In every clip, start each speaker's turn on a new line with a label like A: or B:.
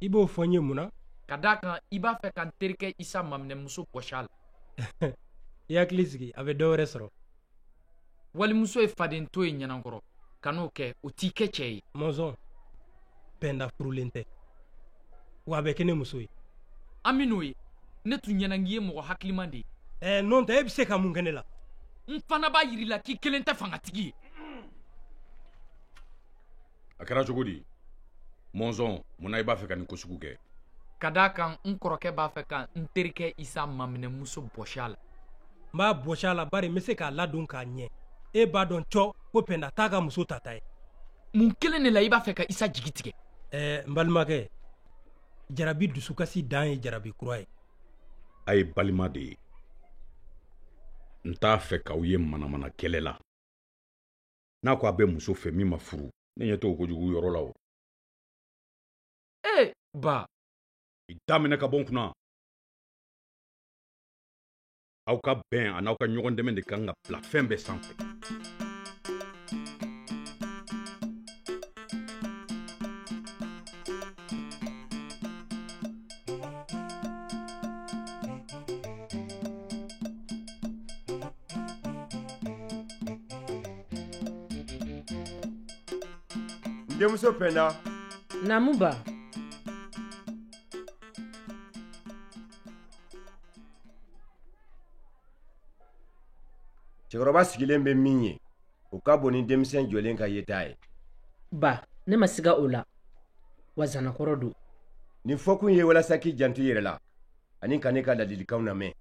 A: I b'o fɔ n ye mun na?
B: Ka d'a kan i b'a fɛ ka n terikɛ Isa maminɛmuso bɔsi a la.
A: I hakili sigi, a bɛ dɔ wɛrɛ sɔrɔ.
B: Walimuso ye faden to ye ɲanankɔrɔ. Kan'o kɛ, o t'i kɛ cɛ ye.
A: Mɔnzɔn, Pɛnda furulen tɛ, wa a bɛ kɛ ne muso ye.
B: An bɛn'o ye. Ne tun ɲɛna k'i ye mɔgɔ hakiliman de ye.
A: Ɛɛ, n'o tɛ, e bɛ se ka mun kɛ ne la?
B: N fana b'a yir'i la k'i kelen tɛ fangatigi ye.
C: A kɛra cogo di? Mɔnzɔn, mun na i b'a fɛ ka nin ko sugu kɛ?
B: Ka d'a kan n kɔrɔkɛ b'a fɛ ka n terikɛ Isa maminɛmuso bɔsi a la.
A: N b'a bɔsi a la bari n bɛ se k'a ladon k'a ɲɛ. E b'a dɔn cɔ ko Pɛnda t'a ka muso tata ye.
B: Mun kelen de la i b'a fɛ ka Isa jigi tigɛ?
A: Ɛɛ, n balimakɛ, jarabi dusukasi dan ye jarabi kura ye.
C: A ye balima de ye. N t'a fɛ k'aw ye manamana kɛlɛ la. N'a ko a bɛ muso fɛ min ma furu, ne ɲɛ t'o kojugu yɔrɔ la o.
B: Ee, ba.
C: I da minɛ ka bɔ n kunna. Aw ka bɛn an'aw ka ɲɔgɔn dɛmɛ de kan ka bila fɛn bɛɛ sanfɛ.
D: N denmuso Pɛnda.
E: Naamu ba.
D: Cɛkɔrɔba sigilen bɛ min ye, o ka bon ni denmisɛn jɔlen ka yeta ye.
E: Ba, ne ma siga o la, wa zanakɔrɔ don.
D: Nin fɔkun ye walasa k'i janto i yɛrɛ la ani ka ne ka ladilikanw lamɛn.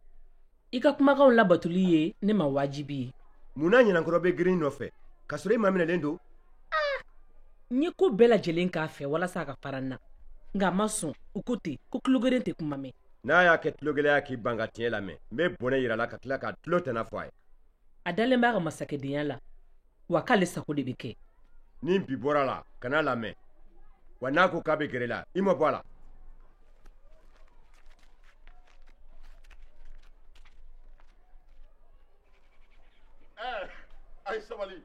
E: I ka kumakanw labatoli ye ne ma wajibi ye.
D: Mun na ɲanankɔrɔ bɛ girin nɔfɛ k'a sɔrɔ e maminɛlen don?
E: N ye ko bɛɛ lajɛlen k'a fɛ walasa a ka fara n na, nka a ma sɔn. U ko ten ko tulogeren tɛ kuma mɛn.
D: N'a y'a kɛ tulogɛlɛya k'i ban ka tiɲɛ lamɛn, n bɛ bɔnɛ yira a la ka tila ka tulo tana fɔ a ye.
E: A dalen b'a ka masakɛdenya la, wa k'ale sago de bɛ kɛ.
D: Ni bi bɔra a la, kan'a lamɛn. Wa n'a ko k'a bɛ gɛrɛ la, i ma bɔ a la.
F: A ye sabali.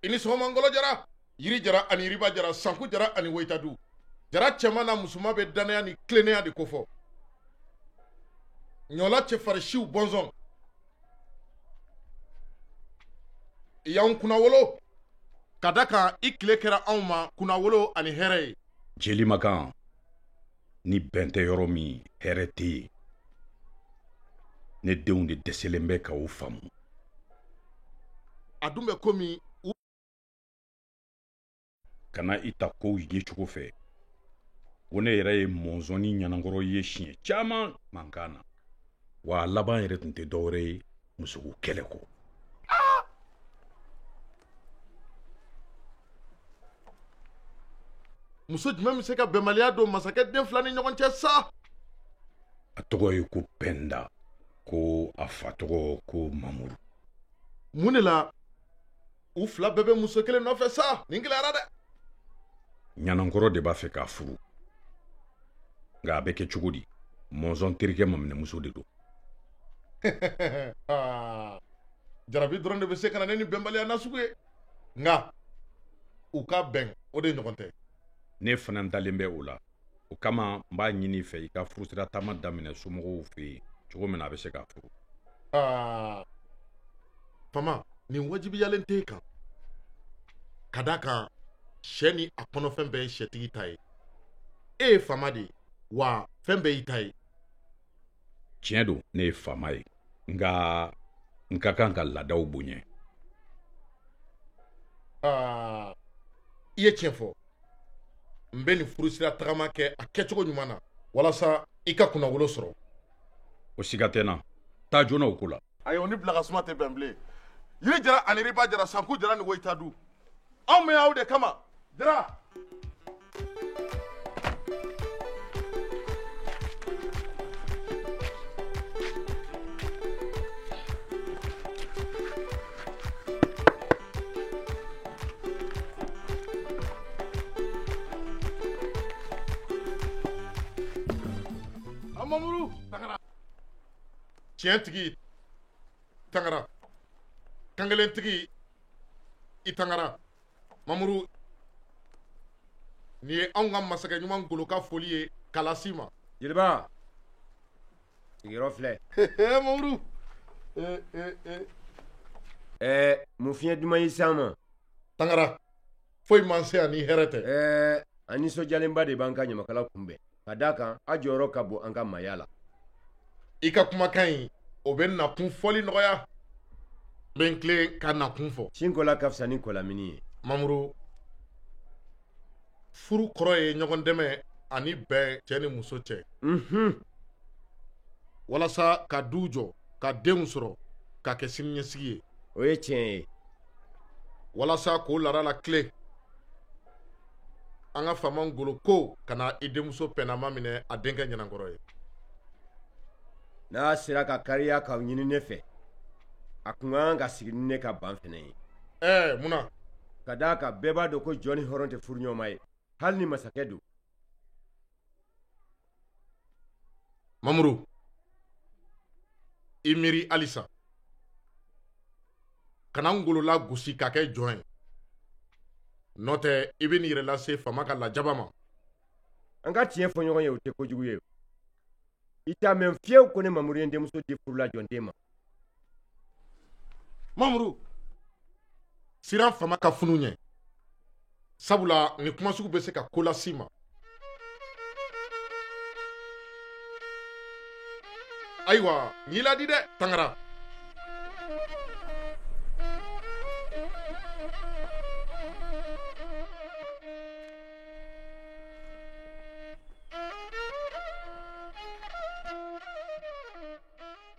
F: I ni sɔgɔma Ngɔlɔ Jara, Yiri Jara ani Yiriba Jara, Sanku Jara ani Woyitadu. Jara cɛman n'a musoman bɛ dannaya ni tilennenya de kofɔ. Ɲɔla cɛfarinsiw bɔnsɔn. I y'anw kunnawolo ka da kan i tile kɛra anw ma kunnawolo ani hɛrɛ ye.
C: Jeli Makan, ni bɛn tɛ yɔrɔ min, hɛrɛ tɛ yen. Ne denw de dɛsɛlen bɛ ka o faamu.
F: A dun bɛ komi u
C: Kana i ta kow yecogo fɛ. Ko ne yɛrɛ ye Mɔnzɔn ni ɲanankɔrɔ ye siɲɛ caman mankan na. Wa a laban yɛrɛ tun tɛ dɔwɛrɛ ye musoko kɛlɛ kɔ.
F: Muso jumɛn bɛ se ka bɛnbaliya don masakɛ den fila ni ɲɔgɔn cɛ sa?
C: A tɔgɔ ye ko Pɛnda, ko a fa tɔgɔ ko Mamuru.
F: Mun de la u fila bɛɛ bɛ muso kelen nɔfɛ sa? Nin gɛlɛyara dɛ.
C: Ɲanankɔrɔ de b'a fɛ k'a furu, nka a bɛ kɛ cogo di? Mɔnzɔn terikɛ maminɛmuso de don.
F: Jarabi dɔrɔn de bɛ se ka na ne ni bɛnbaliya nasugu ye, nka u ka bɛn o de ɲɔgɔn tɛ.
C: Ne fana dalen bɛ o la. O kama n b'a ɲini i fɛ i ka furusira taama daminɛ somɔgɔw fɛ yen cogo min na a bɛ se k'a furu.
F: Fama, nin wajibiyalen tɛ e kan, ka d'a kan sɛ ni a kɔnɔfɛn bɛɛ ye sɛtigi ta ye. E ye faama de ye, wa fɛn bɛɛ y'i ta ye.
C: Tiɲɛ don, ne ye faama ye, nka n ka kan ka laadaw bonya.
F: I ye tiɲɛ fɔ. N bɛ nin furusira tagama kɛ a kɛcogo ɲuman na walasa i ka kunnawolo sɔrɔ.
C: O siga tɛ n na. Taa joona o ko la.
F: Ayi, o ni bila ka suma tɛ bɛn bilen. Yiri Jara ani Yiriba Jara, Sanku Jara ni Woyitadu, anw bɛ aw de kama. Jara! Mamuru tangara, tiɲɛtigi tangara, kankelentigi i tangara, Mamuru Nin ye anw ka masakɛ ɲuman Ngolo ka foli ye k'a las'i ma.
D: Jeliba, sigiyɔrɔ filɛ.
F: Mamuru.
D: Mun fiɲɛ duman y'i s'an ma?
F: Tangara, foyi man se yan ni hɛrɛ tɛ.
D: An nisɔndiyalenba de b'an ka ɲamakalaw kunbɛn. Ka d'a kan, a jɔyɔrɔ ka bon an ka maaya la.
F: I ka kumakan in, o bɛ nakun fɔli nɔgɔya. N bɛ n tilen ka nakun fɔ.
D: Sinkola ka fisa ni kɔlamini ye.
F: Mamuru, furu kɔrɔ ye ɲɔgɔn dɛmɛ ani bɛn cɛ ni muso cɛ. Walasa ka du jɔ, ka denw sɔrɔ, ka kɛ siniɲɛsigi ye.
D: O ye tiɲɛ ye.
F: Walasa k'o laada latilen, an ka faama Ngolo ko ka na i denmuso Pɛnda minɛ a denkɛ ɲɛnankɔrɔ ye.
D: N'a sera ka kariya k'aw ɲini ne fɛ, a kun ka kan ka sigi ni ne ka ban fɛnɛ ye.
F: Munna?
D: Ka d'a kan bɛɛ b'a dɔn ko jɔn ni hɔrɔn tɛ furuɲɔgɔnma ye, hali ni masakɛ don.
F: Mamuru, i miiri halisa. Kana Ngolo lagosi k'a kɛ jɔn ye. N'o tɛ i bɛ n'i yɛrɛ lase faama ka lajaba ma.
D: An ka tiɲɛ fɔ ɲɔgɔn ye, o tɛ kojugu ye. I t'a mɛn fiyewu ko ne Mamuru ye n denmuso di furu la jɔnden ma.
F: Mamuru, siran faama ka funu ɲɛ. Sabula nin kuma sugu bɛ se ka ko las'i ma. Ayiwa, n y'i ladi dɛ, Tangara.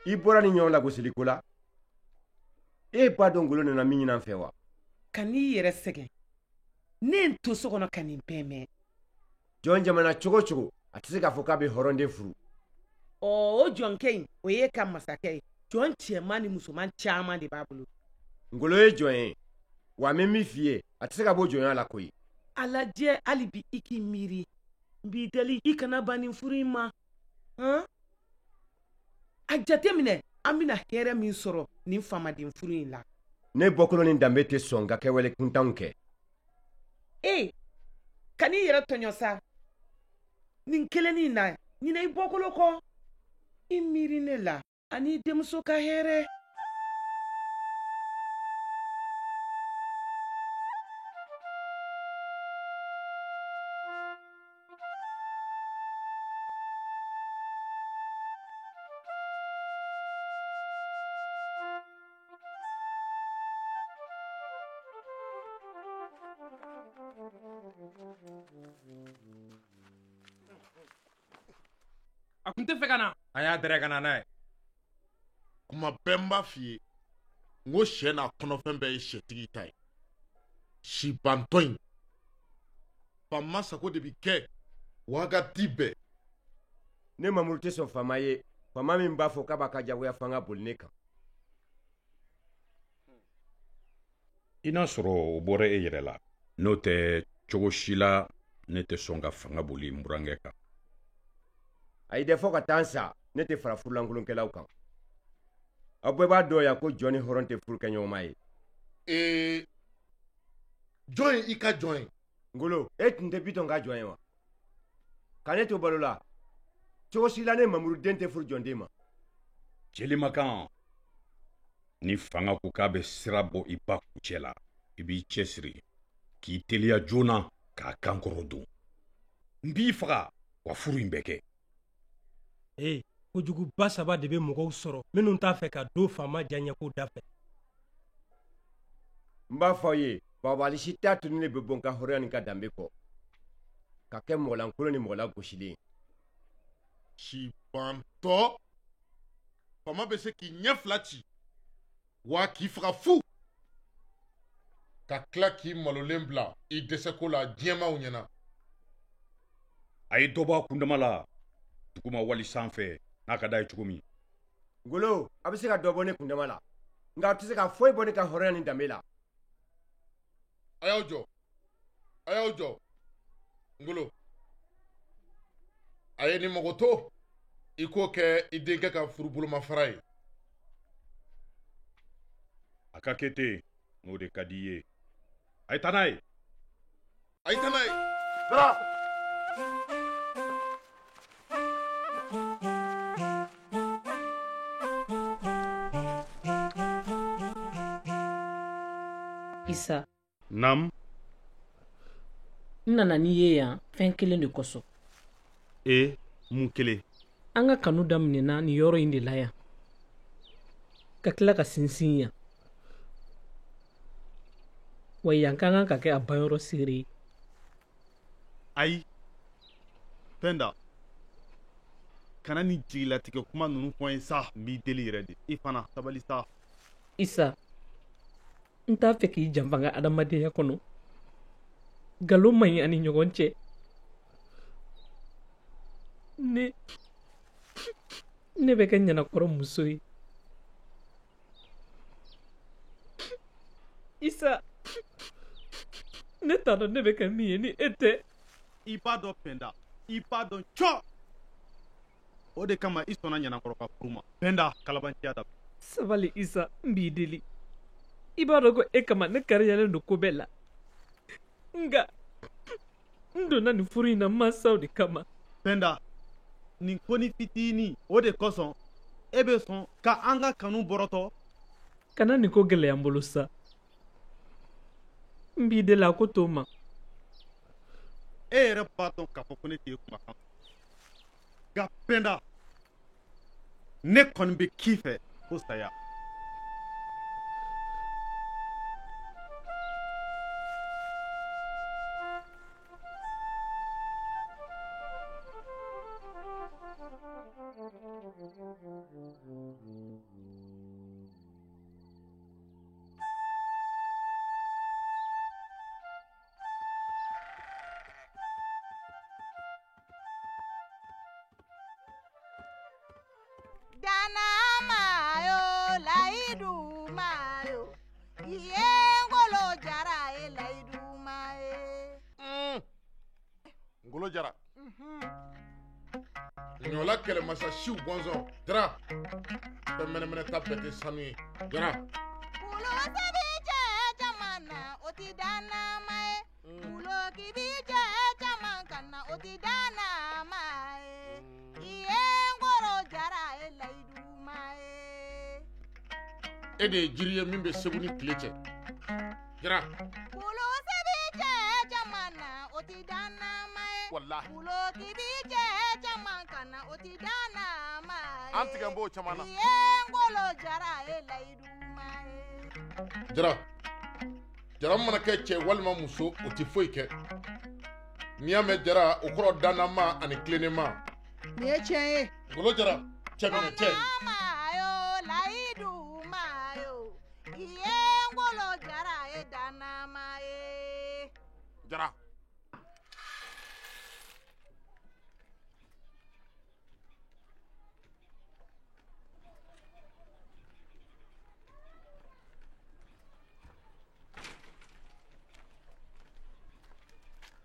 D: I bɔra ni ɲɔgɔn lagosiliko la. E b'a dɔn Ngolo nana min ɲini an fɛ wa?
G: Ka n'i yɛrɛ sɛgɛn. Ne ye n to so kɔnɔ ka nin bɛɛ mɛn.
D: Jɔn jamana cogo cogo, a tɛ se k'a fɔ k'a bɛ hɔrɔnden furu.
G: O jɔnkɛ in, o ye ka masakɛ ye. Jɔn cɛman ni musoman caman de b'a bolo.
D: Ngolo ye jɔn ye, wa n bɛ min f'i ye, a tɛ se ka bɔ jɔnya la koyi.
G: A lajɛ hali bi i k'i miiri. N b'i deli i kana ban nin furu in ma. Han? A jateminɛ an bɛna hɛrɛ min sɔrɔ nin faamaden furu in la.
D: Ne bɔkolo ni danbe tɛ sɔn ka kɛwale kuntanw kɛ.
G: Kan'i yɛrɛ tɔɲɔ sa. Nin kelennin na, ɲinɛ i bɔkolo kɔ. I miiri ne la ani i denmuso ka hɛrɛ.
A: A kun tɛ fɛ ka na.
H: An y'a dɛrɛ ka na n'a ye.
F: Kuma bɛɛ n b'a f'i ye, n ko sɛ n'a kɔnɔfɛn bɛɛ ye sɛtigi ta ye. Sibantɔ in, faama sago de bi kɛ wagati bɛɛ.
D: Ne Mamuru tɛ sɔn faama ye, faama min b'a fɔ k'a b'a ka jagoya fanga boli ne kan.
C: I n'a sɔrɔ o bɔra e yɛrɛ la. N'o tɛ cogo si la ne tɛ sɔn ka fanga boli n burankɛ kan.
D: Ayi dɛ, fo ka taa n sa, ne tɛ fara furulankolonkɛlaw kan. Aw bɛɛ b'a dɔn yan ko jɔn ni hɔrɔn tɛ furu kɛ ɲɔgɔnma ye.
F: Jɔn ye i ka jɔn ye?
D: Ngolo, e tun tɛ Bitɔn ka jɔn ye wa? Ka ne to balo la, cogo si la ne Mamuru den tɛ furu jɔnden ma.
C: Jelimakan, ni fanga ko k'a bɛ sira bɔ i ba kuncɛ la, i b'i cɛsiri k'i teliya joona k'a kankɔrɔ don. N b'i faga, wa furu in bɛ kɛ.
A: Kojuguba saba de bɛ mɔgɔw sɔrɔ minnu t'a fɛ ka don faama diyaɲɛko da fɛ.
D: N b'a fɔ aw ye, babali si t'a to ni ne bɛ bɔ n ka hɔrɔnya ni n ka danbe kɔ, ka kɛ mɔgɔlankolon ni mɔgɔlagosilen ye.
F: Sibantɔ, faama bɛ se k'i ɲɛ fila ci, wa k'i faga fu, ka tila k'i malolen bila i dɛsɛko la diɲɛmaaw ɲɛna.
C: A ye dɔ bɔ a kundama la, duguma wali sanfɛ, n'a ka d'a ye cogo min.
D: Ngolo, a bɛ se ka dɔ bɔ ne kundama la, nka a tɛ se ka foyi bɔ ne ka hɔrɔnya ni danbe la.
F: A y'aw jɔ, a y'aw jɔ. Ngolo, a ye nin mago to, i k'o kɛ i denkɛ ka furubolomafara ye.
C: A ka kɛ ten, n'o de ka di i ye. A ye taa n'a ye.
F: A ye taa n'a ye. Jara.
E: Isa.
H: Nam.
E: N nana n'i ye yan fɛn kelen de kosɔn.
H: E, mun kelen?
E: An ka kanu daminɛna nin yɔrɔ in de la yan, ka tila ka sinsin yan. Wa yan ka kan ka kɛ a banyɔrɔ seere ye.
H: Ayi, Pɛnda, kana nin jigilatigɛ kuma ninnu fɔ n ye sa. N b'i deli yɛrɛ de, i fana sabali sa.
E: Isa, n t'a fɛ k'i janfa n ka adamadenya kɔnɔ. Nkalon man ɲi an ni ɲɔgɔn cɛ. Ne bɛ kɛ ɲanakɔrɔ muso ye. Isa, ne t'a dɔn ne bɛ kɛ min ye ni e tɛ.
H: I b'a dɔn Pɛnda, i b'a dɔn cɔ. O de kama i sɔnna ɲanakɔrɔ ka furu ma. Pɛnda, kalabanciya dabila.
E: Sabali Isa, n b'i deli. I b'a dɔn ko e kama ne kariyalen don ko bɛɛ la. Nka n donna nin furu in na mansaw de kama.
H: Pɛnda, nin ko ni fitinin, o de kosɔn e bɛ sɔn ka an ka kanu bɔrɔtɔ.
E: Kana nin ko gɛlɛya n bolo sa. N b'i deli, a ko to n ma.
H: E yɛrɛ b'a dɔn k'a fɔ ko ne t'e kumakan. Nka Pɛnda, ne kɔni bɛ k'i fɛ fo saya.
F: Ngolo Jara. Ɲɔla kɛlɛmasa siw bɔnsɔn Jara. Fɛn mɛnɛmɛnɛ ta bɛɛ tɛ sanu ye Jara.
I: Kulo bi cɛ caman na o ti dannama ye. Kulo bi cɛ caman kan na o ti dannama ye. I ye Ngolo Jara ye layiduma ye.
F: E de ye jiri ye min bɛ Segu ni tile cɛ Jara.
I: Kulo bi cɛ caman na o ti dannama ye.
F: Walahi.
I: Kulo bi cɛ caman kan na o ti dannama ye.
F: An tigɛ b'o caman na.
I: I ye Ngolo Jara ye layiduma ye.
F: Jara, Jara mana kɛ cɛ walima muso, o tɛ foyi kɛ. N'i y'a mɛn Jara, o kɔrɔ dannama ani tilennema.
I: Nin ye tiɲɛ ye.
F: Ngolo Jara, cɛ minɛ cɛ.
I: Dannama yo, layiduma yo. I ye Ngolo Jara ye dannama ye.
F: Jara.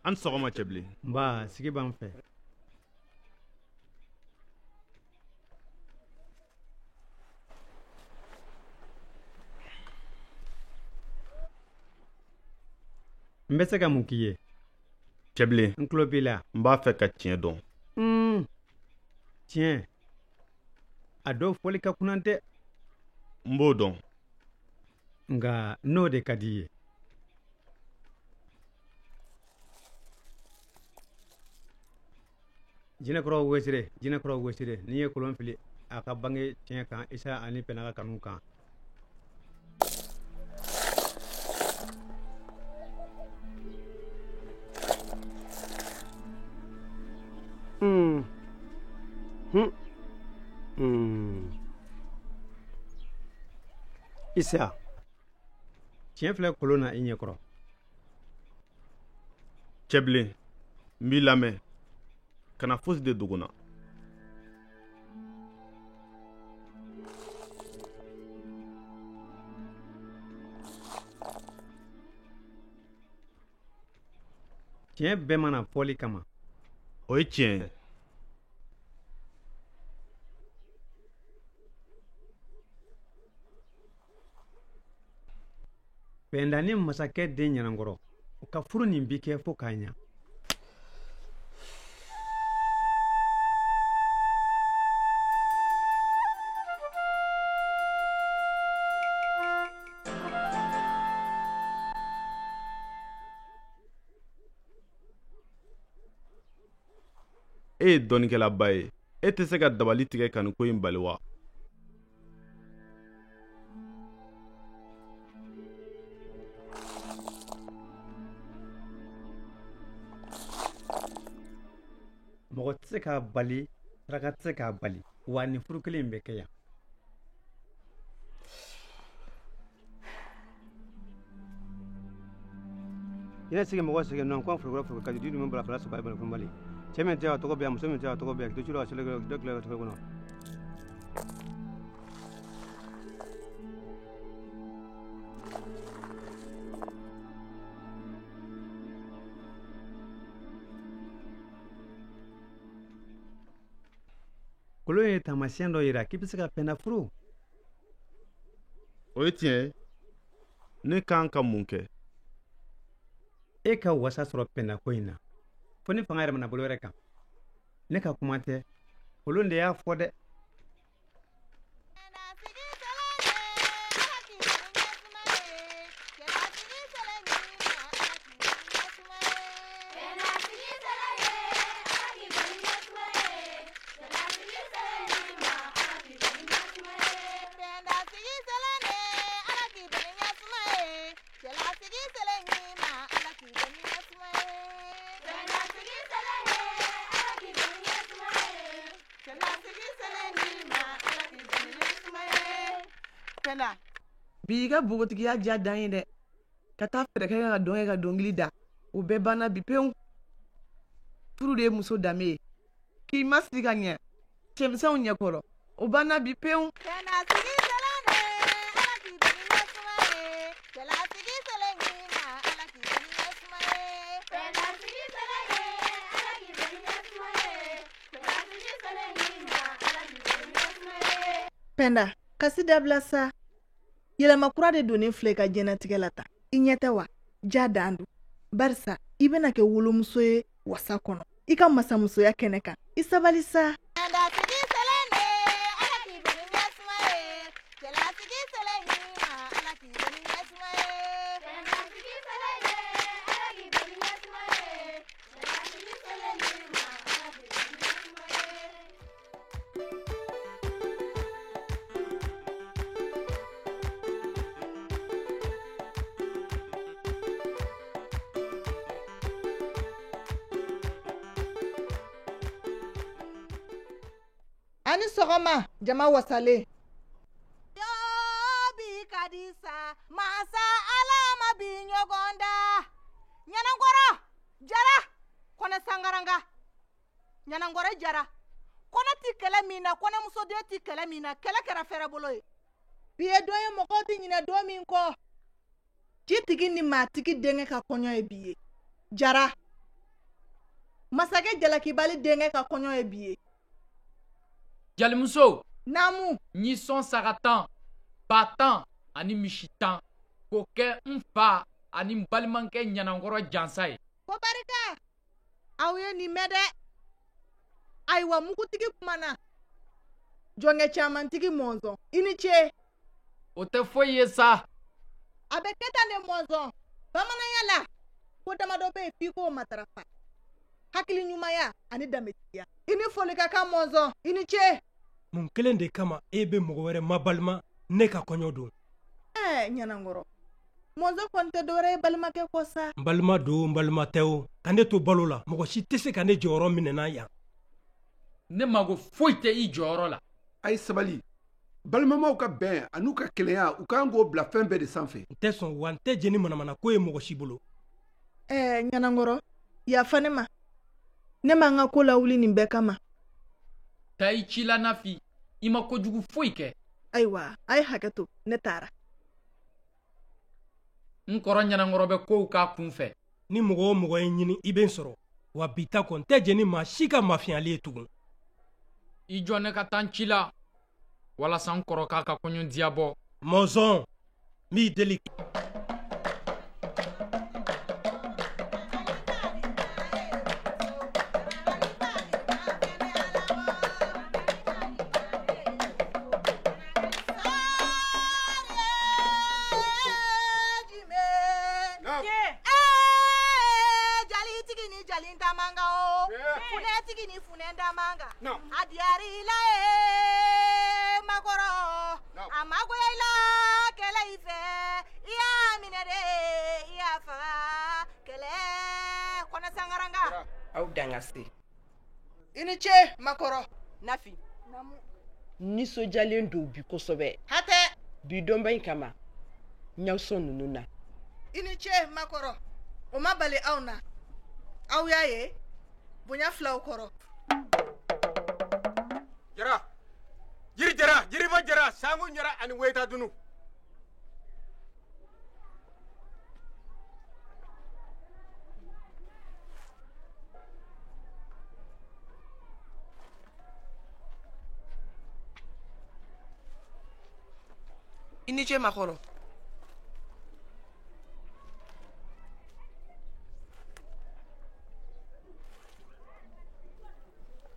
H: An sɔgɔma Cɛbilen.
J: Nba, sigi b'an fɛ. N bɛ se ka mun k'i ye?
H: Cɛbilen.
J: N tulo b'i la.
H: N b'a fɛ ka tiɲɛ dɔn.
J: Tiɲɛ. A dɔw fɔli ka kunan dɛ.
H: N b'o dɔn.
J: Nka n'o de ka di i ye. Jinɛkɔrɔ wesire, jinɛkɔrɔ wesire, n'i ye kolon fili a ka bange tiɲɛ kan, Isa ani Pɛnda ka kanu kan. Isa, tiɲɛ filɛ kolon na i ɲɛkɔrɔ.
H: Cɛbilen, n b'i lamɛn. Kana fosi de dogo n na.
J: Tiɲɛ bɛɛ mana fɔli kama.
H: O ye tiɲɛ ye.
J: Pɛnda ni masakɛ den ɲanankɔrɔ, u ka furu nin bi kɛ fo k'a ɲa.
H: E ye dɔnnikɛlaba ye. E tɛ se ka dabali tigɛ ka nin ko in bali wa?
J: Mɔgɔ tɛ se k'a bali, saraka tɛ se k'a bali, wa nin furu kelen in bɛ kɛ yan. Jinɛ sigi mɔgɔ sigi nɔ kɔn forokɔrɔ foroko ka di dun bala fila saba bala kunbali. Cɛ min tɛ a tɔgɔ bɛ yan, muso min tɛ a tɔgɔ bɛ yan, k'i to ci la ka dɔ tila ka tɔgɔ kɔnɔ. Kolon ye taamasiyɛn dɔ yira k'i bɛ se ka Pɛnda furu.
H: O ye tiɲɛ ye. Ne kan ka mun kɛ?
J: E ka wasa sɔrɔ Pɛnda ko in na fo ni fanga yɛrɛ mana bolo wɛrɛ kan. Ne ka kuma tɛ, kolon de y'a fɔ dɛ.
G: Bi i ka npogotigiya diya dan ye dɛ. Ka taa fɛɛrɛ kɛ ka dɔn kɛ ka dɔnkili da, o bɛɛ banna bi pewu. Furu de ye muso danbe ye. K'i masiri ka ɲɛ cɛmisɛnw ɲɛkɔrɔ, o banna bi pewu.
I: Pɛnda, kasi dabila sa. Yɛlɛma kura de donnen filɛ i ka diɲɛnatigɛ la tan. I ɲɛ tɛ wa? Ja dan don. Barisa i bɛna kɛ wolomuso ye wasa kɔnɔ, i ka masamusoya kɛnɛ kan. I sabali sa. Ani sɔgɔma jama wasalen.
K: Bi ka di sa, masa Ala ma bi ɲɔgɔn da. Ɲanankɔrɔ jara kɔnɛ sangaranga. Ɲanankɔrɔ jara kɔnɛ ti kɛlɛ min na, kɔnɛmusoden ti kɛlɛ min na, kɛlɛ kɛra fɛrɛ bolo ye.
I: Bi ye don ye mɔgɔw tɛ ɲinɛ don min kɔ. Jitigi ni maatigi denkɛ ka kɔɲɔ ye bi ye. Jara masakɛ jalakibali denkɛ ka kɔɲɔ ye bi ye.
B: Jalimuso.
I: Naamu.
B: Nisɔn saga 10, ba 10 ani misi 10 k'o kɛ n fa ani n balimakɛ ɲanankɔrɔ jansa ye.
I: Ko barika, aw ye nin mɛn dɛ. Ayiwa mugutigi kumana. Jɔnkɛ camantigi mɔnzɔn, i ni ce.
B: O tɛ foyi ye sa.
I: A bɛ kɛ tan de mɔnzɔn. Bamananya la, ko damadɔ bɛ yen f'i k'o matarafa. Hakili ɲumanya ani danbetigiya. I ni foli ka kan mɔnzɔn, i ni ce.
A: Mun kelen de kama e bɛ mɔgɔ wɛrɛ mabalima ne ka kɔɲɔ don?
I: Ɲanankɔrɔ, mɔnzɔn kɔni tɛ dɔwɛrɛ ye balimakɛ kɔ sa.
A: N balima don, n balima tɛ o, ka ne to balo la, mɔgɔ si tɛ se ka ne jɔyɔrɔ minɛ na yan.
B: Ne mago foyi tɛ i jɔyɔrɔ la.
L: A ye sabali. Balimamaw ka bɛn an'u ka kelenya, u kan k'o bila fɛn bɛɛ de sanfɛ.
A: N tɛ sɔn wa n tɛ jɛn ni manamana ko ye mɔgɔ si bolo.
I: Ɲanankɔrɔ, yafa ne ma. Ne ma n ka ko lawuli nin bɛɛ kama.
B: Taa i ci la Nafi, i ma kojugu foyi kɛ.
I: Ayiwa, a ye hakɛ to, ne taara.
B: N kɔrɔ ɲanankɔrɔ bɛ kow k'a kun fɛ.
A: Ni mɔgɔ o mɔgɔ ye ɲini, i bɛ n sɔrɔ. Wa bi ta kɔ, n tɛ jɛn ni maa si ka mafiyɛnyali ye tugun.
B: I jɔ ne ka taa n ci la, walasa n kɔrɔ k'a ka kɔɲɔ diya bɔ.
A: Mɔnzɔn, n b'i deli.
I: Jalitigi ni jalintamankan o.
K: Funɛtigi ni funɛ da man kan. A diyara i la ye makɔrɔ. A ma goya i la kɛlɛ i fɛ. I y'a minɛ de i y'a faga. Kɛlɛ Kɔnɛ Sankaranka.
G: Aw dan ka se. I ni ce makɔrɔ.
M: Nafi. Nisɔndiyalen don bi kosɛbɛ.
G: Hatɛ.
M: Bi donba in kama n y'aw sɔn ninnu na.
G: I ni ce makɔrɔ. O ma bali anw na. Aw y'a ye bonya filaw kɔrɔ.
D: Jara jiri jara jiriba jara sangu jara ani weta dunu.
G: I ni ce makɔrɔ.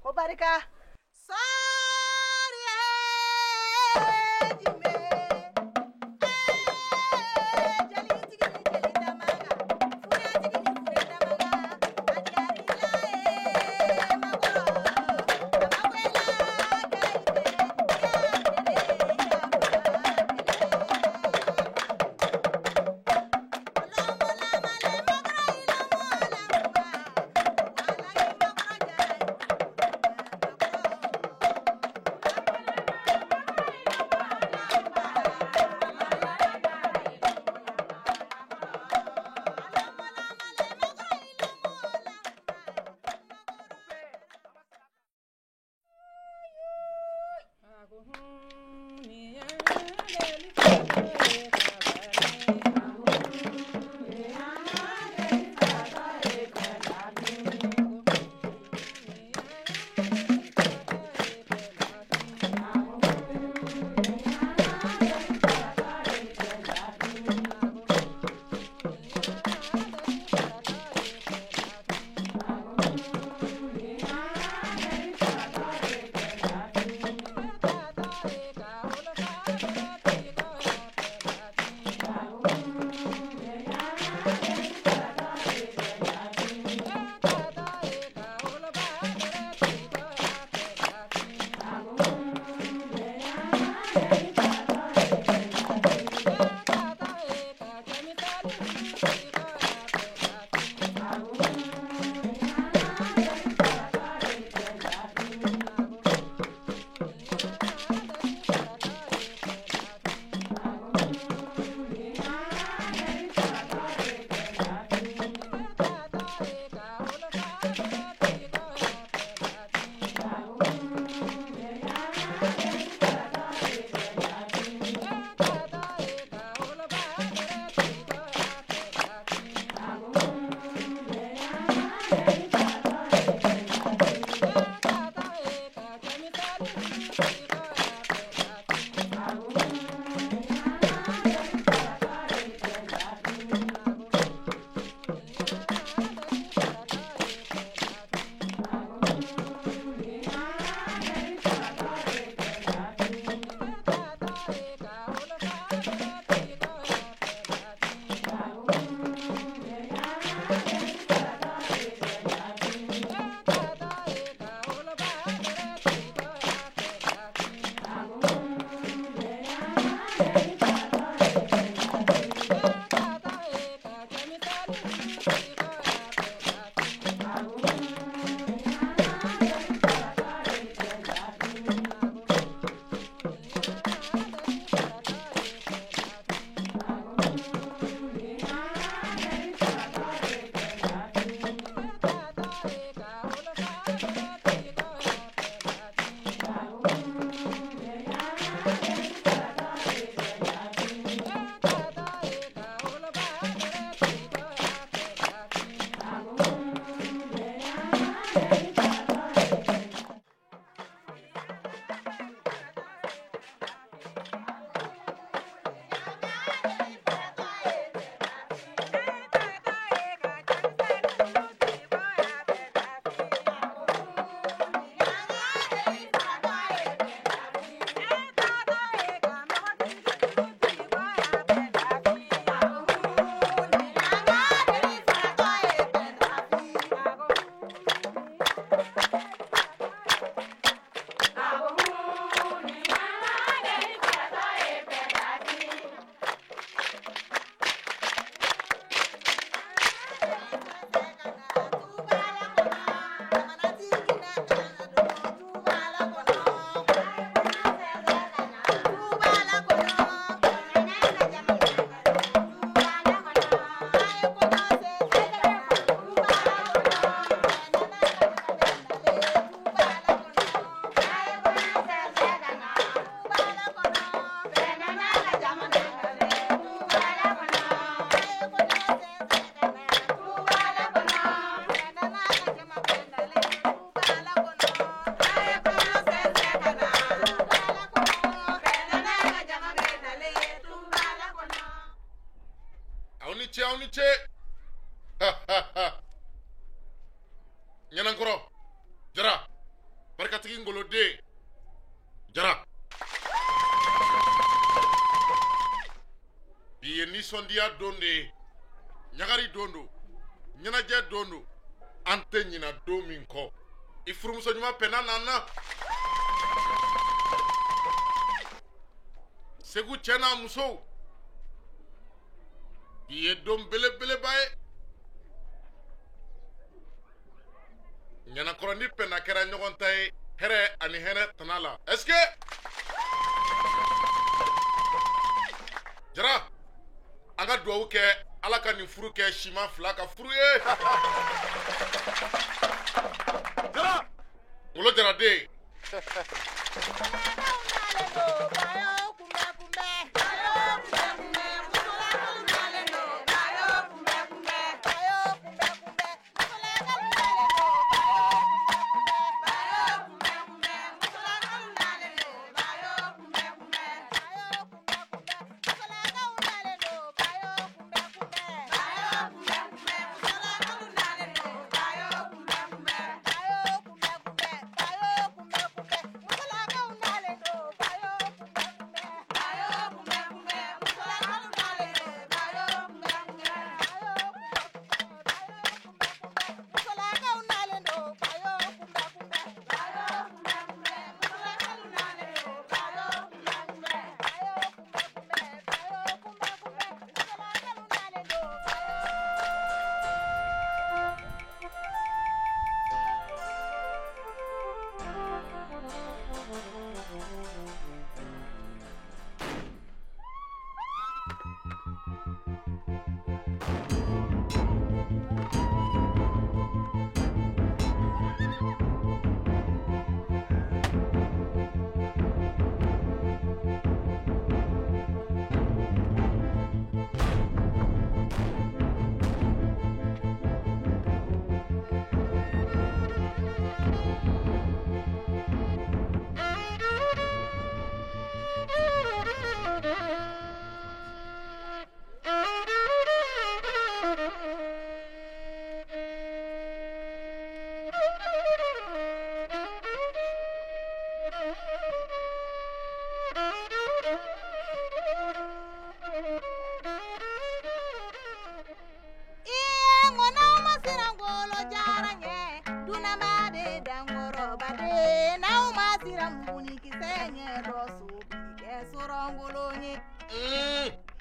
K: Ko barika. Sɔɔri ye jime. Jalitigi ni jeli damaga. Funɛtigi ni funɛ damaga. A diyara i la ye makɔrɔ. A ma goya i la kɛlɛ i fɛ. I y'a minɛ de i y'a faga.
F: Jara, barikatigi Ngoloden. Jara. Bi ye nisɔndiya don de ye, ɲagari don don, ɲɛnajɛ don don, an tɛ ɲina don min kɔ. I furumuso ɲuman Pɛnda nana. Segu cɛ n'a musow, bi ye don belebeleba ye. Ɲanakɔrɔ ni Pɛnda kɛra ɲɔgɔn ta ye hɛrɛ ani hɛrɛ tana la. Est-ce que Jara, an ka duwawu kɛ Ala ka nin furu kɛ siman fila ka furu ye. Jara, Ngolo Jara den.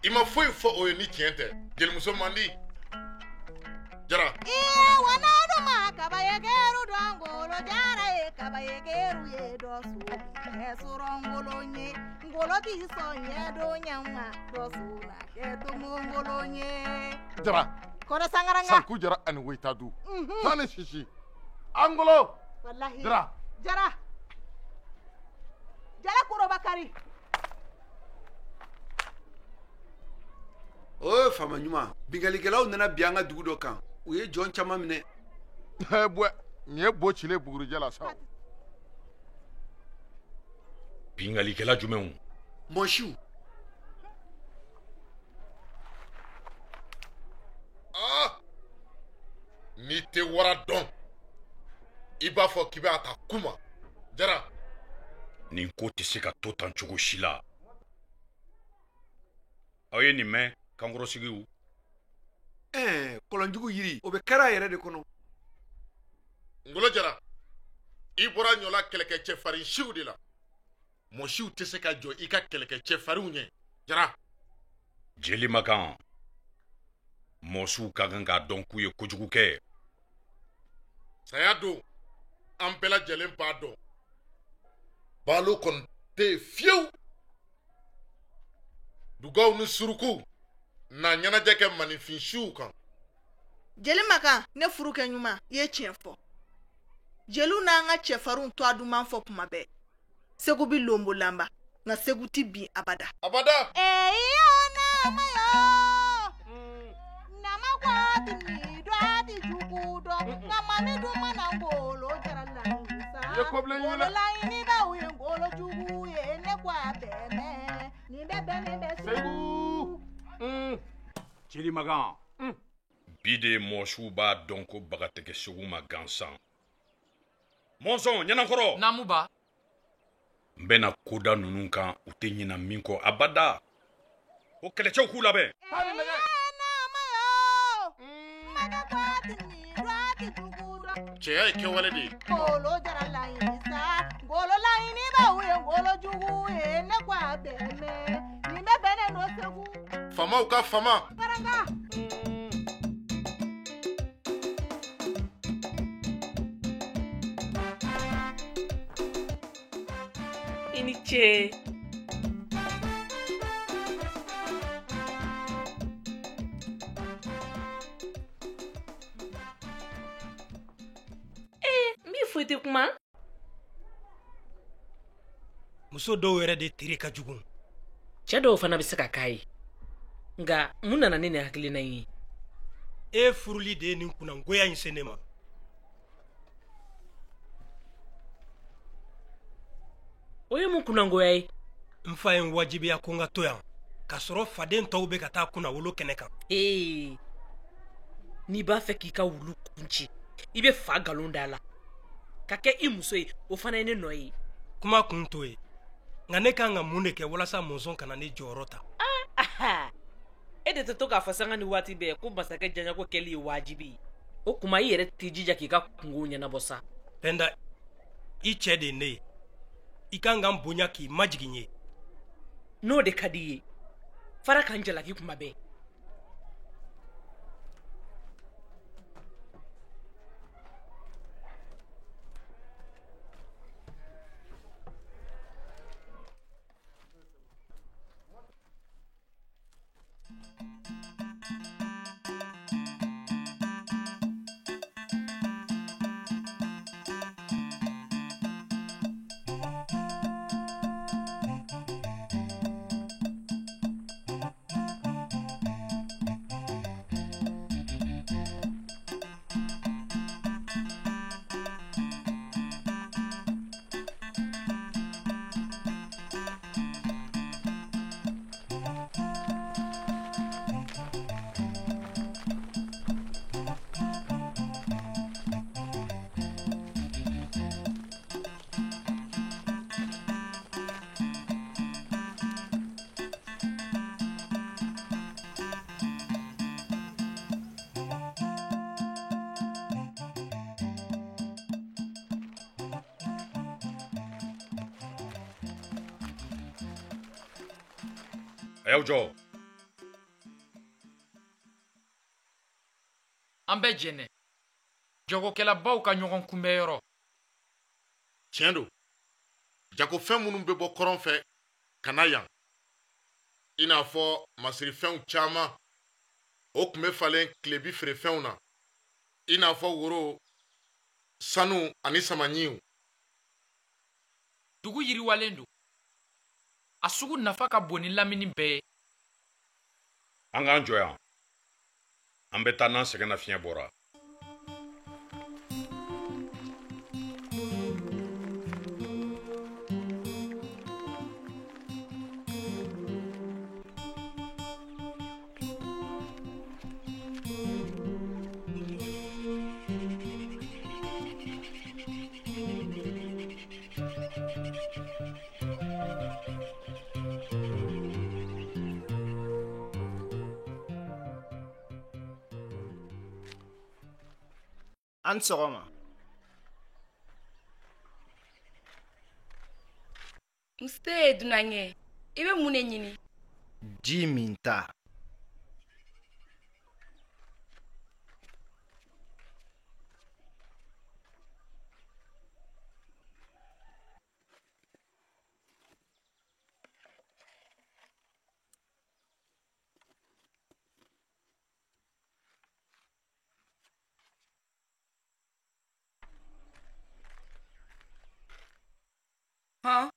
F: I ma foyi fɔ o ye ni tiɲɛ tɛ. Jelimuso man di. Jara.
I: Iye wanadu ma kabayekeru dɔn Ngolo Jara ye kabayekeru ye dɔ so kɛ sɔrɔ Ngolo ye. Ngolo ti sɔn ɲɛ don ɲama dɔ so na kɛ tomo Ngolo ye.
F: Jara.
K: Kɔrɔ Sangaranga.
F: Sanku Jara ani Woyitadu. Taa ni sisi. Angolo.
K: Walahi.
F: Jara.
K: Jara. Jara Korobakari.
L: O faama ɲuman, binkannikɛlaw nana bin an ka dugu dɔ kan. U ye jɔn caman minɛ.
F: Bɔn, nin ye bo cilen bugurijɛ la sa.
C: Binkannikɛla jumɛnw?
L: Mɔsiw.
F: Ah! N'i tɛ wara dɔn, i b'a fɔ k'i b'a ta kuma. Jara.
C: Nin ko tɛ se ka to tan cogo si la. Aw ye nin mɛn? Kankɔrɔsigiw.
L: Kɔlɔnjugu yiri, o bɛ kari a yɛrɛ de kɔnɔ.
F: Ngolo Jara, i bɔra ɲɔla kɛlɛkɛ cɛfarin siw de la. Mɔsiw tɛ se ka jɔ i ka kɛlɛkɛ cɛfarinw ɲɛ. Jara.
C: Jeli Makan, mɔsiw ka kan k'a dɔn k'u ye kojugu kɛ.
F: Saya don, an bɛɛ lajɛlen b'a dɔn. Balo kɔni tɛ yen fiyewu. Dugaw ni surukuw na ɲɛnajɛ kɛ maninfin siw kan.
K: Jeli Makan, ne furukɛ ɲuman, i ye tiɲɛ fɔ. Jeliw n'an ka cɛfarinw tɔgɔ duman fɔ kuma bɛɛ. Segu bi lonbolanba, nka Segu ti bin abada.
F: Abada.
I: Eyo nama yo, nama ko ti mi dɔ a ti jugu dɔn, nka mami dun mana Ngolo Jara laɲini sa.
F: I ye kɔbilen ɲini dɛ.
I: Ngolo laɲinibaw ye Ngolo jugu ye, ne ko a bɛɛ mɛn, nin bɛ bɛn nin bɛ
F: Segu.
C: Jeli Makan, bi de mɔsiw b'a dɔn ko baga tɛ kɛ Segu ma gansan. Mɔnsɔn, Ɲanankɔrɔ.
B: Naamu ba.
C: N bɛna ko da ninnu kan, u tɛ ɲina min kɔ abada. Ko kɛlɛcɛw k'u labɛn.
F: Cɛya ye kɛwale de ye.
K: Ngolo jara laɲini sa, ngolo laɲinibaw ye ngolo jugu ye, ne ko a bɛɛ mɛn, nin bɛɛ bɛnnen don Segu.
F: Faamaw ka faama.
K: Baraka.
E: I ni ce. Ee, n b'i fo i tɛ kuma.
A: Muso dɔw yɛrɛ de tere ka jugu.
E: Cɛ dɔw fana bɛ se ka k'a ye. Nka mun nana ni nin hakilina in ye?
A: E furuli de ye nin kunnangoya in se ne ma.
E: O ye mun kunnangoya ye?
A: N fa ye n wajibiya ko n ka to yan, k'a sɔrɔ faden tɔw bɛ ka taa kunnawolo kɛnɛ kan.
E: Ee, n'i b'a fɛ k'i ka wulu kun ci, i bɛ fa nkalon da a la. Ka kɛ i muso ye, o fana ye ne nɔ ye.
A: Kuma kun t'o ye. Nka ne kan ka mun de kɛ walasa mɔnsɔn kana ne jɔyɔrɔ ta?
E: E de tɛ to k'a fɔ sanga ni waati bɛɛ ko masakɛ janyako kɛli ye wajibi ye. O tuma i yɛrɛ t'i jija k'i ka kungow ɲɛnabɔ sa.
A: Pɛnda, i cɛ de ye ne ye. I kan ka n bonya k'i majigin ye.
E: N'o de ka di i ye, fara ka n jalaki kuma bɛɛ.
C: A y'aw jɔ.
B: An bɛ Jɛnɛ. Jagokɛlabaw ka ɲɔgɔn kunbɛyɔrɔ.
F: Tiɲɛ don. Jagofɛn minnu bɛ bɔ kɔrɔn fɛ ka na yan, i n'a fɔ masirifɛnw caman, o tun bɛ falen tilebi feerefɛnw na, i n'a fɔ woro, sanu ani samaɲiw.
B: Dugu yiriwalen don. A sugu nafa ka bon ni lamini bɛɛ ye.
C: An k'an jɔ yan. An bɛ taa n'an sɛgɛnna fiɲɛ bɔra.
N: An sɔgɔma.
O: Nse dunankɛ, i bɛ mun de ɲini?
N: Ji min ta.
O: Hɔn.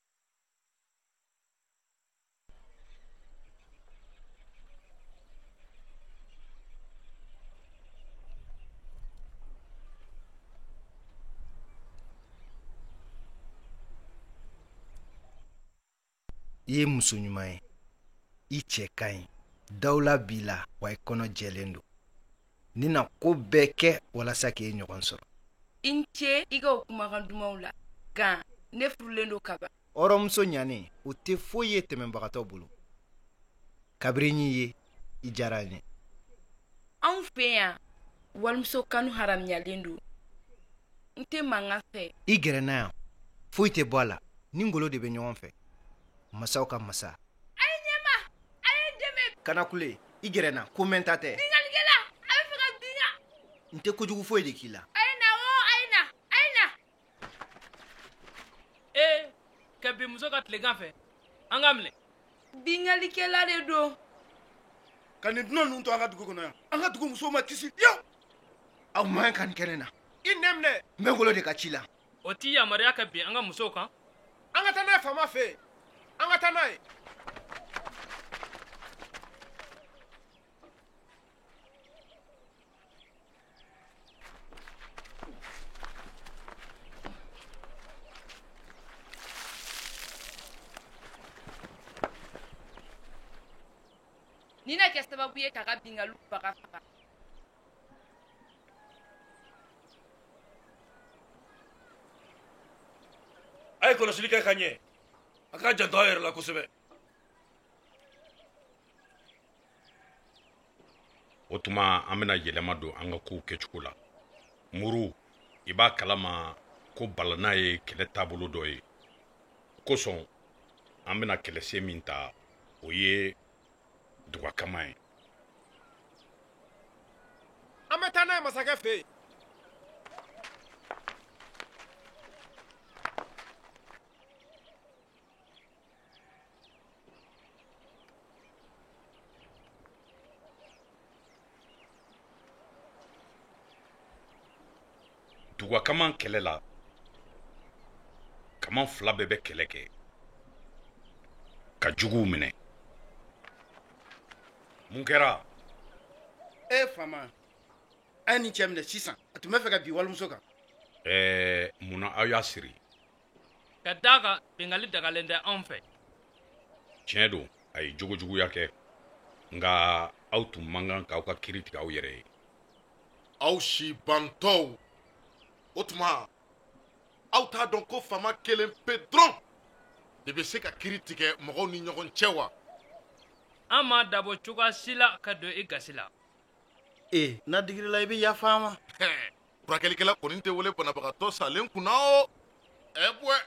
N: I ye muso ɲuman ye, i cɛ ka ɲi, dawula b'i la, wa i kɔnɔ jɛlen don. Ne na ko bɛɛ kɛ walasa k'e ɲɔgɔn sɔrɔ.
O: I ni ce i ka o kumakan dumanw la. Nka ne furulen don kaban.
N: Hɔrɔnmuso ɲanen, o tɛ foyi ye tɛmɛbagatɔ bolo. Kabiri n y'i ye, i diyara n ye.
O: Anw fɛ yan, walimuso kanu haramuyalen don. N tɛ mankan fɛ.
N: I gɛrɛ n na yan, foyi tɛ bɔ a la. Ni ngolo de bɛ ɲɔgɔn fɛ. Masaw ka masa.
O: A ye ɲɛma, a ye n dɛmɛ.
N: Kana kule, i gɛrɛ n na, ko mɛnta tɛ.
O: Binkannikɛla, a bɛ fɛ ka bin n kan.
N: N tɛ kojugu foyi de k'i la.
O: A ye na o, a ye na, a ye na.
E: Ee, ka bin muso ka tilegan fɛ, an k'a minɛ.
O: Binkannikɛla de don.
P: Ka nin dunan ninnu to an ka dugu kɔnɔ yan, an ka dugu musow ma kisi. Yo!
N: Aw man kan ka nin kɛ ne na.
P: I nɛn minɛ.
N: N bɛ ngolo de ka ci la.
E: O t'i yamaruya ka bin an ka musow kan.
P: An ka taa n'a ye faama fɛ yen. An ka taa n'a ye.
O: Nin na kɛ sababu ye k'a ka binkanniw baga faga.
Q: A ye kɔlɔsili kɛ ka ɲɛ. A k'a janto aw yɛrɛ la kosɛbɛ.
C: O tuma an bɛna yɛlɛma don an ka kow kɛcogo la. Muru, i b'a kalama ko balana ye kɛlɛ taabolo dɔ ye. O kosɔn an bɛna kɛlɛsen min ta, o ye dugakama ye.
P: An bɛ taa n'a ye masakɛ fɛ yen.
C: Dugakama kɛlɛ la, kaman fila bɛɛ bɛ kɛlɛ kɛ ka juguw minɛ. Mun kɛra?
P: E faama, an ye nin cɛ minɛ sisan, a tun bɛ fɛ ka bin walimuso kan.
C: Ɛɛ, mun na aw y'a siri?
E: Ka d'a kan binkanni dagalen tɛ anw fɛ.
C: Tiɲɛ don, a ye jogojuguya kɛ, nka aw tun man kan k'aw ka kiri tigɛ aw yɛrɛ ye.
F: Aw si bantɔw, o tuma aw t'a dɔn ko faama kelen pe dɔrɔn de bɛ se ka kiri tigɛ mɔgɔw ni ɲɔgɔn cɛ wa?
E: An m'a dabɔ cogoya si la ka don i gasi la.
P: Ee, n'a digir'i la, i bɛ yafa an ma.
F: Furakɛlikɛla kɔni tɛ wele banabagatɔ salen kunna o. Ɛ bɔɛ,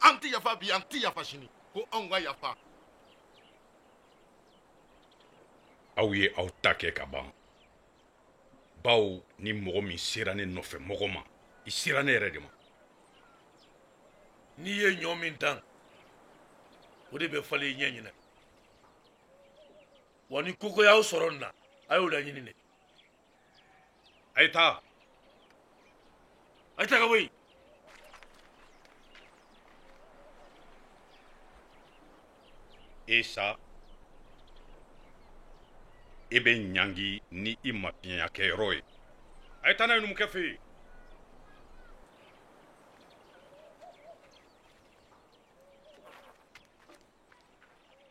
F: an tɛ yafa bi, an tɛ yafa sini, ko anw ka yafa.
C: Aw ye aw ta kɛ ka ban. Bawo ni mɔgɔ min sera ne nɔfɛ mɔgɔ ma, i sera ne yɛrɛ de ma.
Q: N'i ye ɲɔ min dan, o de bɛ falen i ɲɛ ɲinɛ. Wa ni koko y'aw sɔrɔ nin na, a y'o laɲini dɛ.
C: A ye taa.
Q: A ye taa ka bɔ yen.
C: E sa, e bɛ ɲangi ni i mafiɲɛya kɛyɔrɔ ye. A ye taa n'a ye numukɛ fɛ yen.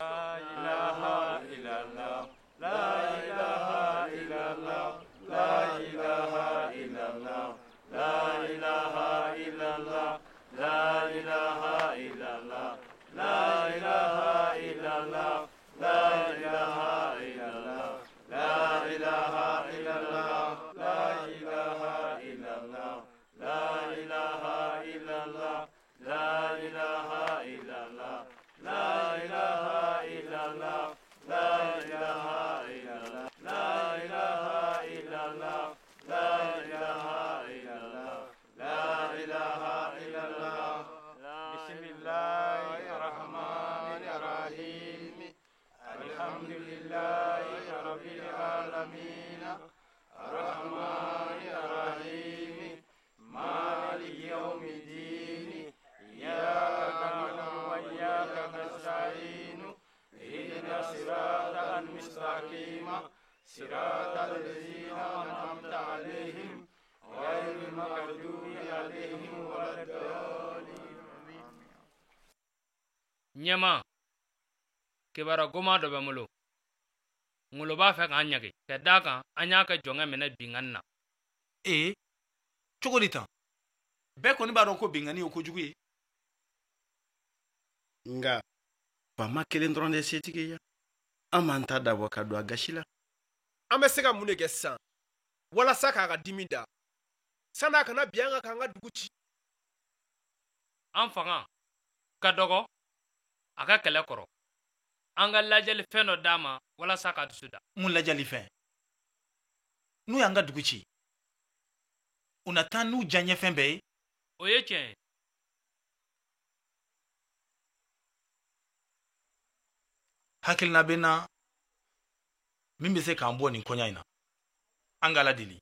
R: La ilaha illallah, la ilaha illallah, la ilaha illallah, la ilaha illallah, la ilaha illallah, la ilaha illallah, la ilaha illallah, la ilaha illallah, la ilaha illallah, la ilaha illallah, la ilaha illallah, la ilaha illallah, la ilaha illallah, la ilaha illallah, la ilaha illallah, la ilaha illallah. Bismillahirrahmanirrahim. Alhamdulillahi rabbil alamin. Arrahmanirrahim. Maliki yawmiddin. Iyyaka na'budu wa iyyaka nasta'in. Ihdina siratal mustaqim. Siratal ladzina an'amta alaihim ghairil maghdubi alaihim waladdallin.
E: Ɲɛma, kibaruya goman dɔ bɛ n bolo. Ngolo b'a fɛ k'an ɲangi ka d'a kan an y'a ka jɔnkɛ minɛ binkanni na.
S: Ee, Cogo di tan? Bɛɛ kɔni b'a dɔn ko binkanni ye kojugu ye.
P: Nka faama kelen dɔrɔn de setigi ye. An m'an ta dabɔ ka don a gasi la.
T: An bɛ se ka mun de kɛ sisan walasa k'a ka dimi da san'a kana bin an kan k'an ka dugu ci?
U: An fanga ka dɔgɔ a ka kɛlɛ kɔrɔ. An ka lajɛli fɛn dɔ d'a ma walasa k'a dusu da.
S: Mun lajɛli fɛn? N'u y'an ka dugu ci, u na taa n'u diyaɲɛfɛn bɛɛ ye.
U: O ye tiɲɛ ye.
S: Hakilina bɛ n na min bɛ se k'an bɔ nin koɲa in na. An ka Ala deli.